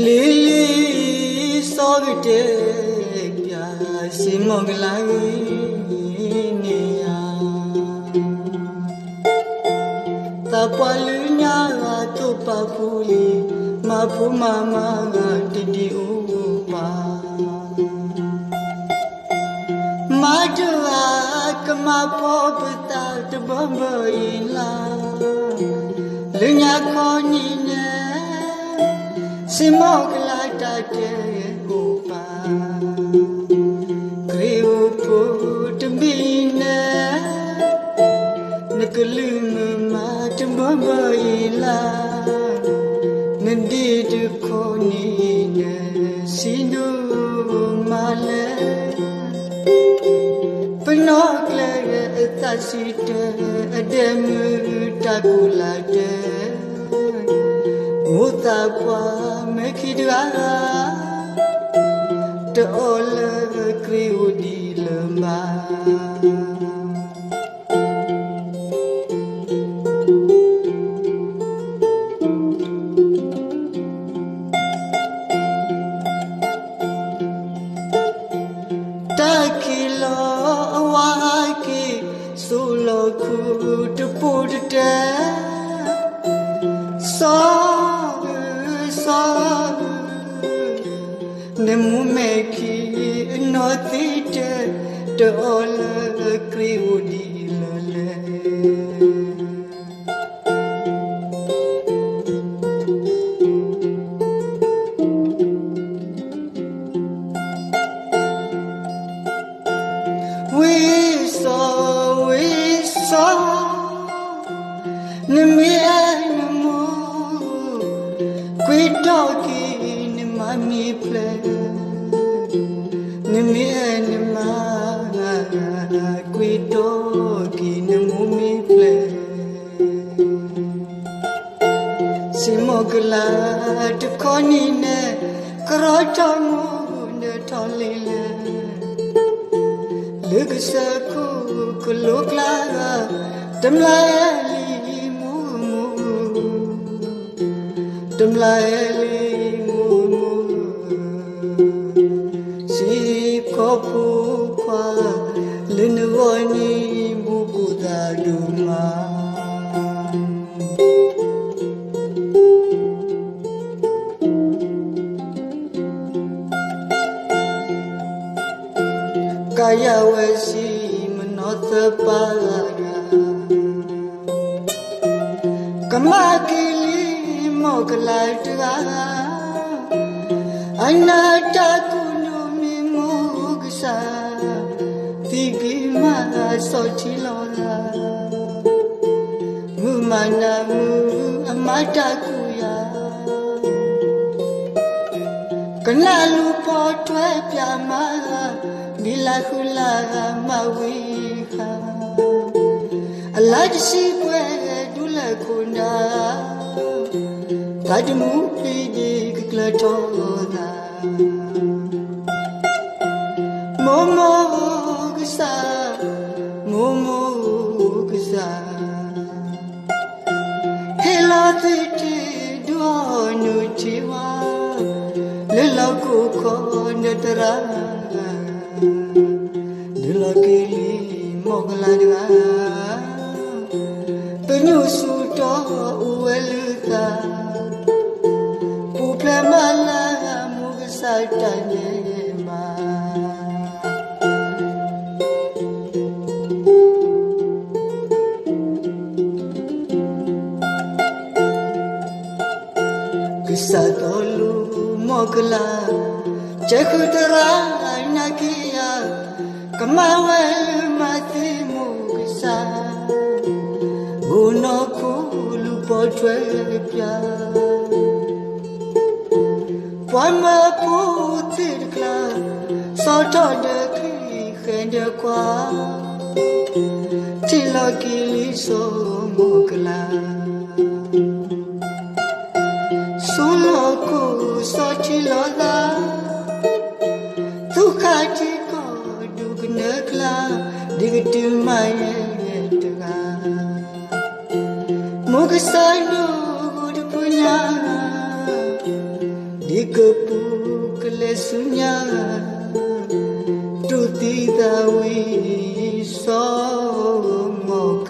လံာ်လံာ်စီၤကတဲာ်ပၠး စံၣ်မီၣ်ကလၤဂ့ၤန့ၢ်ယၤ, သးပှၢ်လၢညါဂၤသိးပာ်ဖှိၣ်လံ, မၤဖိမၤမၤဂၤတဒံးအိၣ်ပာ် မၤတဂၤကမၤဖီပသးတဘၢဘၢအံၤလၢ်, လၢညါခီနံၤန့ၣ် စံၣ်မီၣ်ကလၤတၢ်တဲအိၣ်ပာ်, ခရံာ်အိၣ်ဖှိၣ်တဘ့ၣ်အံၤန့ၣ် နကလုၢ်မုာ်မးတဘၢဘၢအံၤလၢ်, နဒ့တခီနံၤန့ၣ် စံးဒိၣ်မးလဲၣ် ပနီၣ်ကျဲအသးစံးတၢ် အဒဲမုၢ်တၢ်ကိၢ်လၢ်တၢ်, မိၢ်သးပှၢ်မ့ၢ်ခံတဂၤ တအီၣ်လၢခရံာ်အိၣ်ဒံးလၢၤဘၣ်. တၢ်ခံးလီၤအဝၤဟးက့ၤ စိာ်လီၤခူတပိၢ်တတၢၢ်, စီၤဧၢ, စီၤဧၢ, နမူမဲာ်ခံအနီၢ်သံတၢၢ် တအီၣ်လၢခရံာ်အိၣ်ဒံးလၢၤလဲၣ်. ဝံစီၤ, ဝံစီၤ, နမ့ၢ်အဲၣ်နမိၢ် ကွံာ်တီၢ်က့ၤနမါမ့ၢ်ဖျဲး, နမ့ၢ်အဲၣ်နမါ ကွံာ်တီၢ်က့ၤနမိၢ်မ့ၢ်ဖျဲး. စံၣ်မီၣ်ကလၤတခီနံၤန့ၣ် ကရီထီၣ်မူဒီးထီၣ်လ့လဲၣ်, လၢကစၢၢ်ခိၣ်ကလိကျါ တမျၢ်အဲၣ်လံမူမူ, တမျၢ်အဲၣ်လံမူမူ, စံးခီဖိခွါ လၢနဂီၢ်န့ၣ် ဘူးဘူးသးဒိၣ်မး. ကယၤဝဲစံးမနီၢ်သပှၢ်ဂၤ ကမၤက့ၤလံမီၢ်ကလၤတဂၤ, အနၢ်တၢ်ကူၣ်ဒိၣ်မ့ၢ်မူကစၢ်, သံကွံာ်မၤစီထံလီၤသး, မုၢ်မၤနၤမုၢ်အမၤတၢ်ကူၣ်ယၤ ကနၣ်လူၤပိာ်ထွဲပၠးမး, ဘံလၤဃုလၤမၤဝံၤဃာ်, အလါတဆံပှဲၤဒူလၢခိၣ်နၢ်, သးတမူပျံၤဒံးကကျၢၤထီၣ်သး, မိၢ်မိၢ်ကစၢ်, မိၢ်မိၢ်ကစၢ် ဟ့ၣ်လီၤသုထံဒုးအီၣ်နုၢ်ထံဝါ, လၢလီၢ်ခိၣ်ခီဒီးသရၣ်, ဒုးလီၤက့ၤလံမီၢ်ကလၤတဂၤ, ပညိၣ်ဆူၣ်တီအိၣ်ဝဲလၢသး, ပူၤဖျဲးမးလၢမူကစၢ်တၢ်န့ၣ်မး. ကစၢ်သီလူၤမီၢ်ကလၤ, ကဲဃုာ်သရၣ်နာ်က့ၤယၤ, ကမၤဝဲလၢမၤသံမူကစၢ်, ဂိၢ်နီၢ်ခိလူၤပိာ်ထွဲပၠး ပှၤမၢဖိသ့ၣ်တကျါ, စီၤထီၣ်ဒီးခရံာ်ဃဲၤဒီးကွၢ်, ထံၣ်လီၤက့ၤလံစီၤမီၢ်ကလၤ, ဆူလီၢ်ခိၣ်စီၤထံလီၤသး, သူၣ်ခါထံကီၢ်ဒူၣ်ကနၢကျါ, ဒ်ကတုၤမၤယဲၢ်တဂၤ, မူကစၢ်ဒိၣ်ဂိၢ်တဖုညါ, ဒ် ကပူၤကလဲၤဆူညါ, တူၢ်သံသးဝံၣ်စီၤမီၢ်